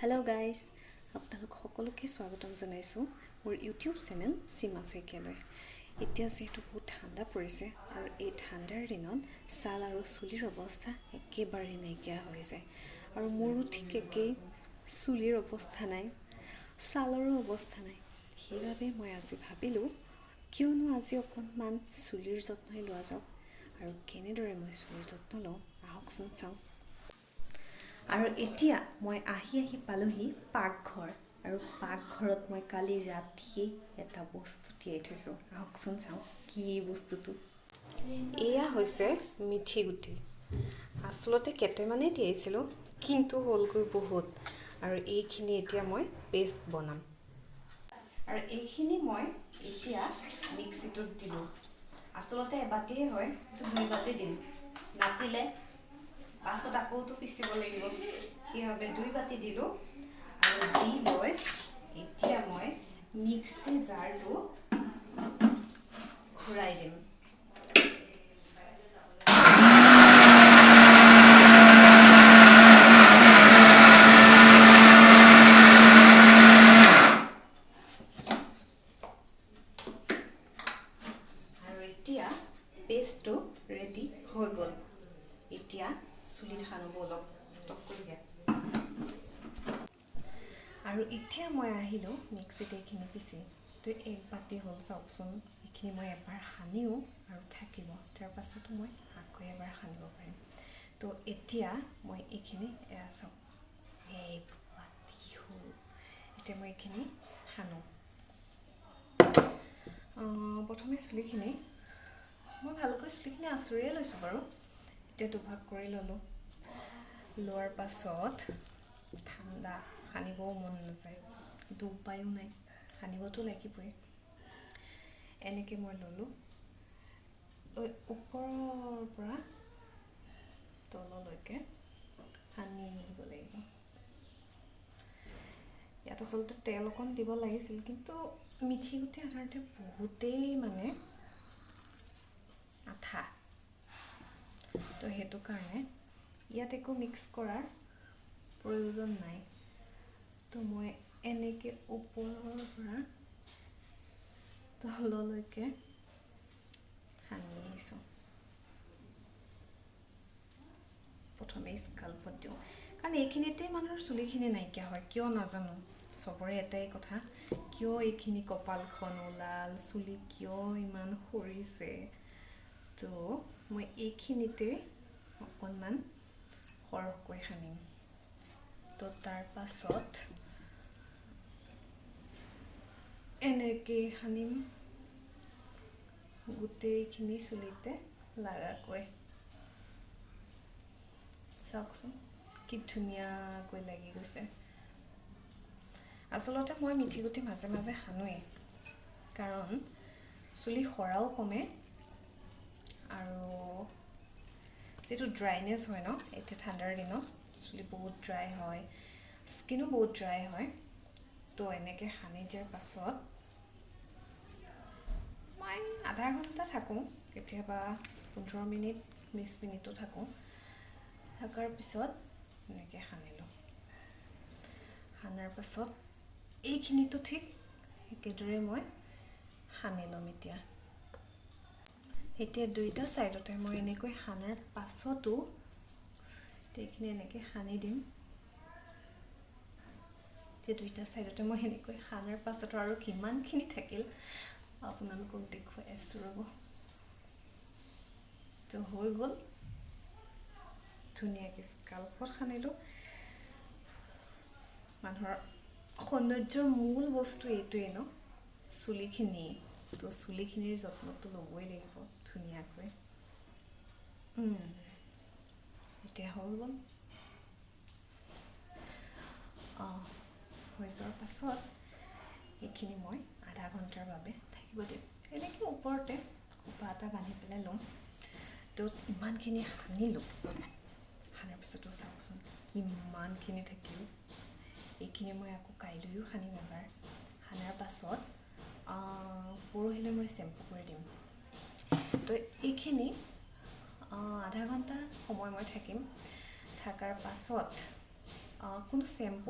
Hello' guys, আপোনালোক সকলোকে স্বাগতম জনাইছোঁ মোৰ ইউটিউব চেনেল সীমা শইকীয়ালৈ। এতিয়া যিহেতু বহুত ঠাণ্ডা পৰিছে আৰু এই ঠাণ্ডাৰ দিনত ছাল আৰু চুলিৰ অৱস্থা একেবাৰে নাইকিয়া হৈ যায় আৰু মোৰো ঠিক একেই, চুলিৰ অৱস্থা নাই, ছালৰো অৱস্থা নাই। সেইবাবে মই আজি ভাবিলোঁ কিয়নো আজি অকণমান চুলিৰ যত্নই লোৱা যাওক আৰু কেনেদৰে মই চুলিৰ যত্ন লওঁ আহকচোন চাওঁ। আৰু এতিয়া মই আহি আহি পালোহি পাকঘৰ আৰু পাকঘৰত মই কালি ৰাতিয়েই এটা বস্তু তিয়াই থৈছোঁ। আহকচোন চাওঁ কি এই বস্তুটো। এয়া হৈছে মিঠি গুটি। আচলতে কেইটামানেই তিয়াইছিলোঁ, কিন্তু হ'লগৈ বহুত। আৰু এইখিনি এতিয়া মই পেষ্ট বনাম আৰু এইখিনি মই এতিয়া মিক্সিটোত দিলোঁ। আচলতে এবাতিয়ে হয়, কিন্তু দুই বাতি দিম, নাতিলে পাছত আকৌতো পিচিব লাগিব, সেইবাবে দুই বাতি দিলোঁ। আৰু দি লৈ এতিয়া মই মিক্সি জাৰটো ঘূৰাই দিম। আৰু এতিয়া পেষ্টটো ৰেডি হৈ গ'ল। এতিয়া চুলিত সানিব অলপ ষ্টপ কৰি দিয়া। আৰু এতিয়া মই আহিলোঁ মিক্সিত এইখিনি পিচি। তো এক বাতি হ'ল, চাওকচোন। এইখিনি মই এবাৰ সানিও আৰু থাকিব, তাৰ পাছতো মই আকৌ এবাৰ সানিব পাৰিম। তো এতিয়া মই এইখিনি, এয়া চাওক, এক বাতি হ'ল। এতিয়া মই এইখিনি সানো। প্ৰথমে চুলিখিনি মই ভালকৈ চুলিখিনি আঁচুৰিয়ে লৈছোঁ বাৰু। এতিয়া দুভাগ কৰি ল'লোঁ। লোৱাৰ পাছত ঠাণ্ডা, সানিবও মন নাযায়, কিন্তু উপায়ো নাই, সানিবতো লাগিবই। এনেকৈ মই ল'লোঁ, লৈ ওপৰৰ পৰা তললৈকে সানি আহিব লাগিব। ইয়াত আচলতে তেল অকণ দিব লাগিছিল, কিন্তু মিঠি গুটি সাধাৰণতে বহুতেই মানে আঠা, তো সেইটো কাৰণে ইয়াত একো মিক্স কৰাৰ প্ৰয়োজন নাই। তো মই এনেকৈ ওপৰৰ পৰা তললৈকে সানি আহিছোঁ। প্ৰথমে স্কাল্পত দিওঁ, কাৰণ এইখিনিতে মানুহৰ চুলিখিনি নাইকিয়া হয়, কিয় নাজানো। চবৰে এটাই কথা, কিয় এইখিনি কপালখন ওলাল, চুলি কিয় ইমান সৰিছে। তো মই এইখিনিতে অকণমান সৰহকৈ সানিম। তো তাৰ পাছত এনেকেই সানিম গোটেইখিনি চুলিতে লাগাকৈ। চাওকচোন কি ধুনীয়াকৈ লাগি গৈছে। আচলতে মই মিঠি গুটি মাজে মাজে সানোৱেই, কাৰণ চুলি সৰাও কমে আৰু যিটো ড্ৰাইনেছ হয় ন, এতিয়া ঠাণ্ডাৰ দিনত চুলি বহুত ড্ৰাই হয়, স্কিনো বহুত ড্ৰাই হয়। তো এনেকৈ সানি দিয়াৰ পাছত মই আধা ঘণ্টা থাকোঁ, কেতিয়াবা 15 মিনিট 20 মিনিটো থাকোঁ। থকাৰ পিছত এনেকৈ সানিলোঁ। সানাৰ পাছত এইখিনিতো ঠিক একেদৰে মই সানি ল'ম। এতিয়া এতিয়া দুইটা ছাইডতে মই এনেকৈ সানাৰ পাছতো এইখিনি এনেকৈ সানি দিম। এতিয়া দুইটা ছাইডতে মই এনেকৈ সানাৰ পাছতো আৰু কিমানখিনি থাকিল আপোনালোকক দেখুৱাই আছোঁ, ৰ'ব। তো হৈ গ'ল, ধুনীয়াকৈ স্কাল্পত সানিলোঁ। মানুহৰ সৌন্দৰ্যৰ মূল বস্তু এইটোৱেই ন, চুলিখিনি। তো চুলিখিনিৰ যত্নটো ল'বই লাগিব ধুনীয়াকৈ। এতিয়া হৈ গ'ল। অঁ, হৈ যোৱাৰ পাছত এইখিনি মই আধা ঘণ্টাৰ বাবে থাকিব দিম। এনেকৈ ওপৰতে খোপা এটা বান্ধি পেলাই ল'ম। তো ইমানখিনি সানিলোঁ, সানাৰ পিছতো চাওকচোন কিমানখিনি থাকিল। এইখিনি মই আকৌ কাইলৈও সানিম এবাৰ। সানাৰ পাছত পৰহিলৈ মই চেম্পু কৰি দিম। তো এইখিনি আধা ঘণ্টা সময় মই থাকিম। থকাৰ পাছত কোনো চেম্পু